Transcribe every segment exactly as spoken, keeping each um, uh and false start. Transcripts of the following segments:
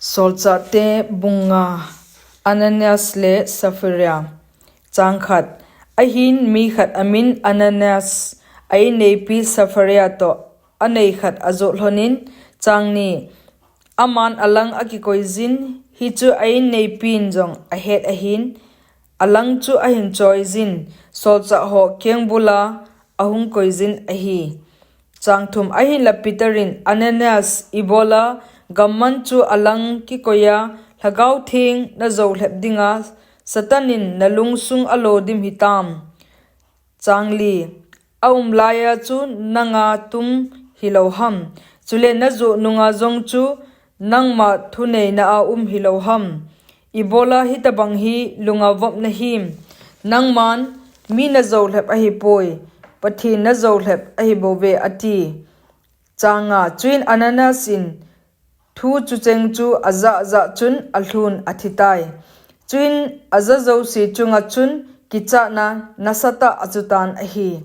Solchahte bung nga. Ananias le Sapphira. Chang khat. Ahin mi khat amin Ananias, a inneipi Sapphira toh anei khat ajoh lhonin, chang ni. Aman alang akikoiyin, hichu a inneipin jong ahet ahin, alang chu ahin choiyin, solchah ho kengbula ahung koiyin ahi. Chang thum. Ahinla Peter in, Ananias, ibola gamman chu alang kikoiya, Lhagao Theng najou lhep dinga Satan in nalungsung alodim hitam? Chang li. Aum laiya chu nanga tum hilou ham? Chule najoh nunga jong chu nangma thuneina a um hilou ham? Ibola hitobang hi lunga vop nahim? Nangman mi najou lhep ahipoi, Pathen najou lhep ahibouve, ati. Chang nga. Chuin Ananias in thu chucheng chu ajah jah chun alhun athitai. Chuin aja jouse chunga chun kichatna nasatah achutan ahi.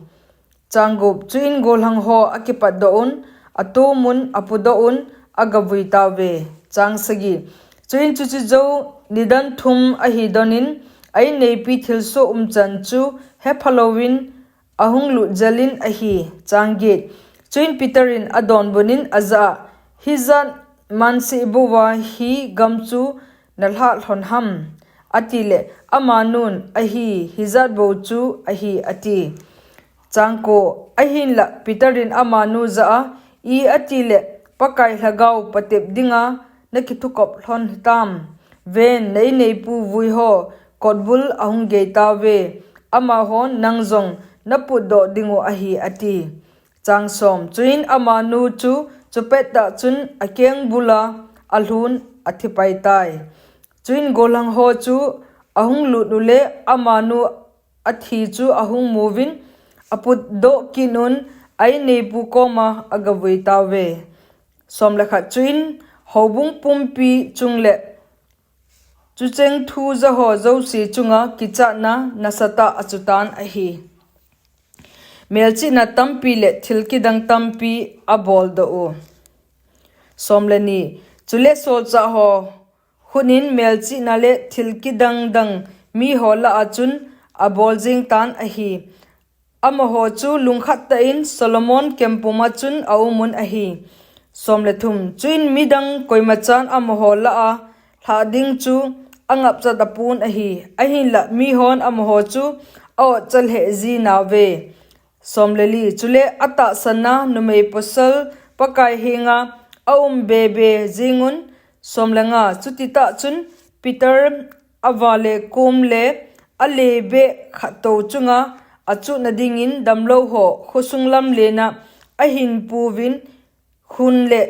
Chang gup. Chuin gollhang ho akipatdoh un, atomun, apudoh un, agavui tauve. Chang sagi. Chuin chuche jou nidan thum ahi donin, a inneipi thilsoh umchan chu hephalouvin, ahung lut jelin ahi. Chang get. Chuin Peter in adonbutin ajah a, hijat manseh bouva hi gam chu nalhah lhon ham? Atile, amanun, ahi, hijat bou chu ahi, ati. Chang ko. Ahinla Peter in amanu jah a, i atile, Pakai Lhagao patep dinga nakithukop lhon hitam? Ven, na inneipu vui ho kotbul ahung geitauve, amahon nang jong naputdoh dingu ahi, ati. Chang som. Chuin amanu chu chupettah chun akengbula alhun athipaitai. Chuin gollhang ho chu ahung lut ule amanu athi chu ahung muvin, aputdoh kit un, a inneipu koma agavui tauve. Som le khat. Chuin houbung pumpi chung le chucheng thu jaho jouse chunga kichatna nasatah achutan ahi. Melchihna tampi le thil kidang tampi aboldoh u. Som le ni. Chule solchah ho khunin melchihna le thil kidang dang miho lah a chun abol jeng tan ahi. Amaho chu lungkhat tah in Solomon kempuma chun aumun ahi. Som le thum. Chuin midang koimachan amaho lah a lhah ding chu angapcha tapon ahi. Ahinla mihon amaho chu a-otcha lheh jinauve. Som le li. Chule atahsanna numei pasal Pakai henga aum bebe jingun. Som le nga. Chutitah chun Peter avale kom le alebe khattou chunga achuhna dingin damlou ho khosung lamlena ahin puvin, khun le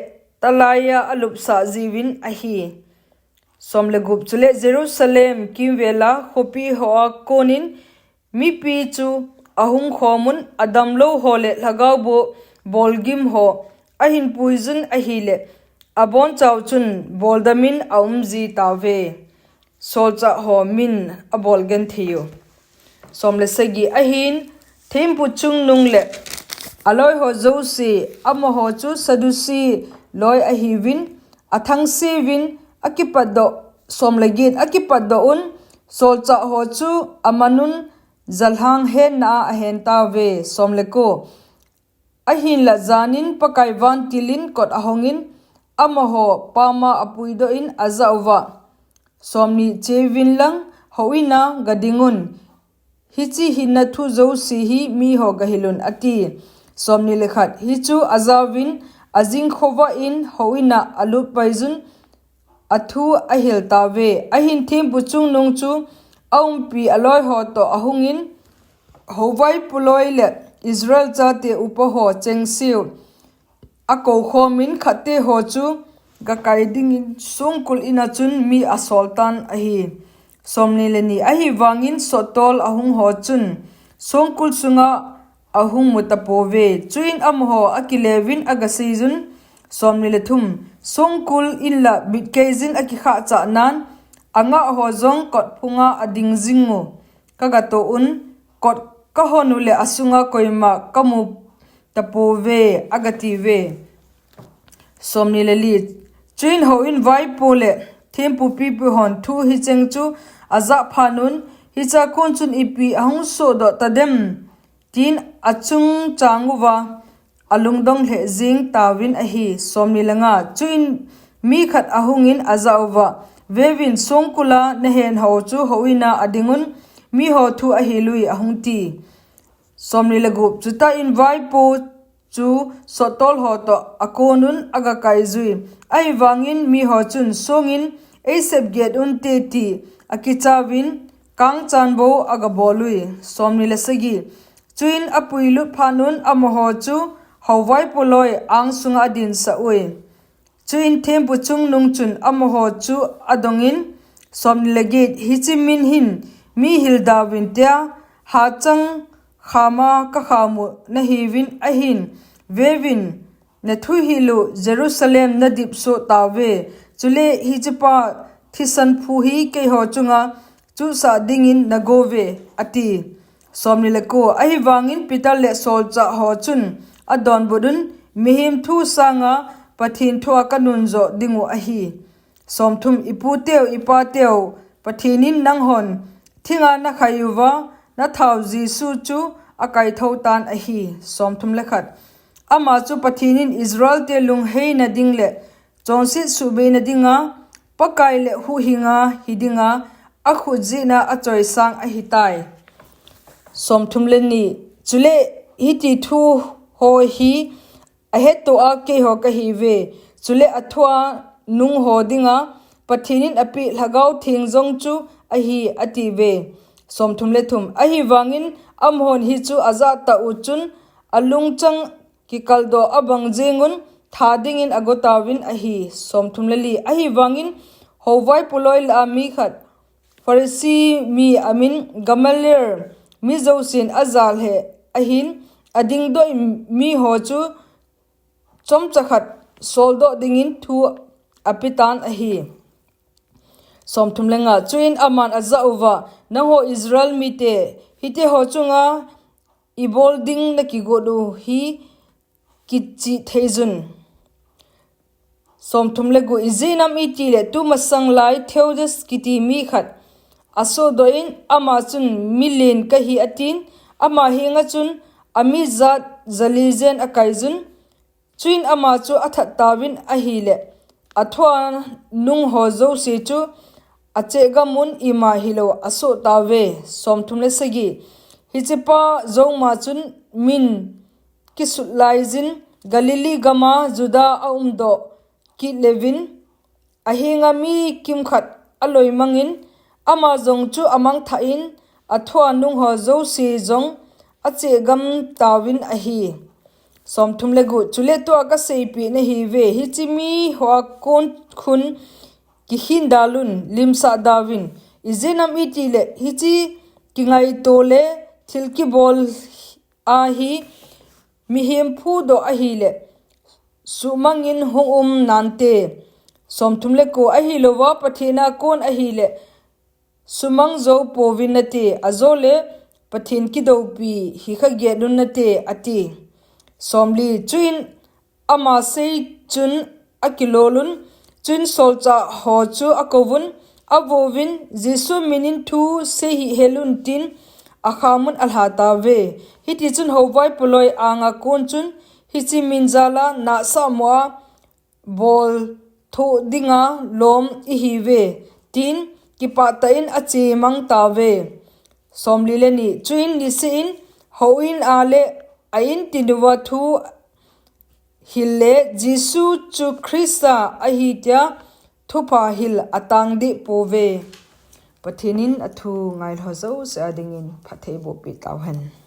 talaiya alupsah jiuvin ahi. Som le gup. Chule Jerusalem kimvela khopi hoa konin mipi chu ahung khomun, adamlou ho le lhagao bou bolgim ho ahin puijun ahile, abonchau chun boldamin aum jitauve. Solchah ho min abol genthei u. Som le sagi. Ahin thempu chungnung le aloi ho jouse, amaho chu Sadducee loi ahiuvin, athangseuvin, akipatdoh, som le get, akipatdoh un, solchah ho chu amanun, jalhang henna a ahentauve. Som le ko. Ahinla janin Pakai vantilin kot ahongin, amaho pama apuidoh in ajah uva, Som ni. Cheuvin lang, houin a gadingun. Hiche hinna thu jouse hi miho gahilun, ati. Som ni le khat. Hichu ajauvin, ajing khovah in houin a alutpaijun, athu ahil tauve. Ahin thempu chungnung chu aumpi aloi ho toh ahungin, houvaipo loi le Israel chate upa ho chengseu akoukhomin, khatte ho chu gakai dingin songkul ina chun mi asoltan ahi. Som ni le ni. Ahivangin sottol ahung ho chun songkul sunga ahung mutapouve. Chuin amaho akileuvin agaseijun. Som ni le thum. Songkul inla bitkeijin akikhahchah nan, angah ho jong kotphunga ading jingu kagatoh un, kot kahon ule asunga koima kamu tapouve, agatiuve. Som ni le li. Chuin houin vaipo le thempu pipu hon thu hicheng chu ajah phat un, Hichea kon chun ipi ahung sohdoh tadem? tin achungchang uva alungdong lheh jeng tauvin ahi. Somni le nga. Chuin mi khat ahungin ajah uva, Veuvin, songkula nahenho chu houina adingun, miho thu ahil ui, ahung ti. Somni le gup. Chuta in vaipo chu sottolho toh akonun agakaijui. Ahivangin miho chun, Songin, eisep get unte, ti akichauvin, kangchan bou agabol ui. Somni le sagi. Chuin apuilut phat un amaho chu houvaipo loi ang sunga adinsah ui. Chuin thempu chungnung chun amaho chu adongin, Somni le get. Hiche min hin, Mi hilda uvin, tia hachang khama kakhamu nahiuvin ahin, veuvin, nathuhil u Jerusalem nadipsoh tauve, chule hichepa thisan phu hi keiho chunga chuhsah dingin nagouve, ati. Somni le ko. Ahivangin Peter le solchah ho chun adonbut un, Mihem thu sanga Pathen thua kanunjoh dingu ahi. Somthum. Iputeu, ipateu, Pathenin nanghon thinga nakhaiuva nathau Jesu chu akaithou tan ahi. Somthum le khat. Ama chu Pathenin Israelte lungheina ding le chonset suhbeina dinga, Pakai le huhhinga hidinga akhut jihna achoisang ahitai. Somthum le ni. Chule hiti thuho hi ahettoh a keiho kahiuve, chule athua nungho dinga Pathenin apeh Lhagao Theng jong chu ahi, atiuve. Somthum le thum. Ahivangin amahon hichu ajahtah u chun alungchang kikaldoh abang jengun tha dingin agotauvin ahi. Somthum le li. Ahivangin houvaipo loi lah a mi khat, Pharisee mi amin Gamaliel, mi jousen ajalheh ahin, adingdoh in miho chu chomcha khat soldoh dingin thu apetan ahi. Somthum le nga. Chuin aman ajah uva, Nangho Israel mite, hitiho chunga ibol ding nakigot u hi kichih theijun. Somthum le gup. Ijeh inem itile tumasang lai Theudas kiti mi khat asohdoh in, ama chun, Milen kahi, atin, ama henga chun amijat jali jen akaijun. Chuin ama chu athat tauvin ahile, athua nungho jouse chu achehgamun ima hilou asoh tauve. Somthum le sagi. Hichepa jouma chun min kisut laijin Galilee gama Juda aumdoh kit leuvin, ahenga mi kimkhat aloimangin, ama jong chu amangthah in, athua nungho jouse jong achehgam tauvin ahi. Somthum le gup. Chule tua kaseipeh nahiuve, hiche mihoa kon khun kikhindalun, limsah dauvin, ijeh inem itile hiche kingaito le thil kibol ahi mihem phudoh ahile, suhmangin hung um nante. Somthum le ko. Ahilouva Pathen a kon ahile, sumang jou pouvin nate, ajole Pathen kidoupi hikha get un nate, ati. Somli. Chuin ama sei chun akilolun, chuin solchah ho chu akouvun, avouvin, Jesu minin thu seihih helun, tin akhamun alha tauve. Hitichun houvaipo loi anga kon chun, Hiche min jala nahsahmoa bolthoh dinga lom ihiuve, tin kipah tah in achemang tauve. Somli le ni. Chuin niseh in houin a le a-intinuva thu hil le Jesu chu Christa ahi tia thupha hil atangdeh pouve. Pathen in athu ngailhou jouse a dingin phatthei bohpeh tauhen.